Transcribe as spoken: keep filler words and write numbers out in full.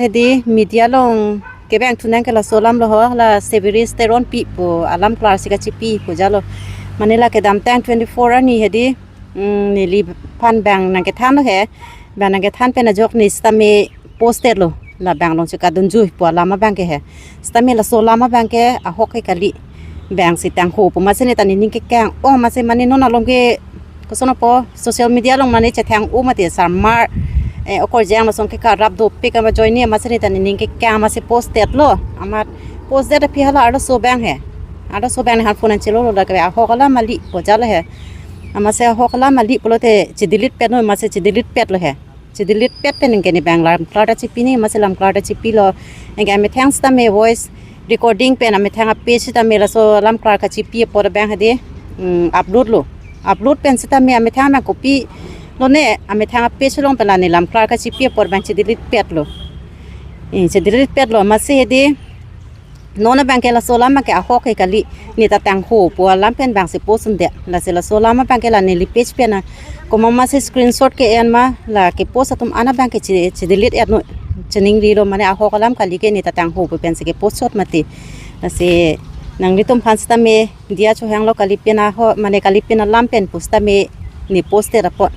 Hedi media along kebang thu nang ke laso alam lo ho, la Severis Teronpi pu alam klar si kachipi pu jalo. Mane la kedamtang twenty-four arni hedi, mm, neliphan bang nangkethan lo he. Bang nangkethan pen ajok ne sitame posted lo. La bang along chika dunju pu alam abang ke he. Sitame laso alam abang ke ahok ke kali. Bang si tangho pu masi ne ta nening kekang. Oh, masi mane non along ke koson apo social media along mane chethang-o mati sarmar, eh, okorjang masong ke karap dopik ama join ni ama sini ta nening kekang ama si posted lo. Ama posted aphi hala arloso bang he. Arloso bang ne han phone an chelo lo la ke ahok alam kali pu jalo he. Ama si ahok alam kali pulote chedelete pet noi, ama si chedelete pet lo he. Chedelete pet pen ke ne bang lam klar ta chipi ni, ama si lam klar ta chipi lo. Anke amethang sitame voice recording pen amethang a-page sitame laso alam klar kachipi apor bang hedi, mm, upload lo. Upload pen sitame amethang bang kopi lo ne, amethang a-page along pen la ne lam klar kachipi apor bang chedelete pet lo. Eh, chedelete pet lo, masi hedi non abang ke laso alam abang ke ahok ke kali, ne ta tangho pu alam pen bang si post un de. Lasi laso alam abang ke la neli page pen a komat masi screenshot ke-en ma la kepost atum an abang ke che, chedelete et noi. Cheningri lo mane ahok alam kali ke ne ta tangho pu pen si kepost chot mati. Lasi nanglitum aphan sitame diya chohang lo kali pen aho, mane kali pen alam pen pu sitame ne posted apot.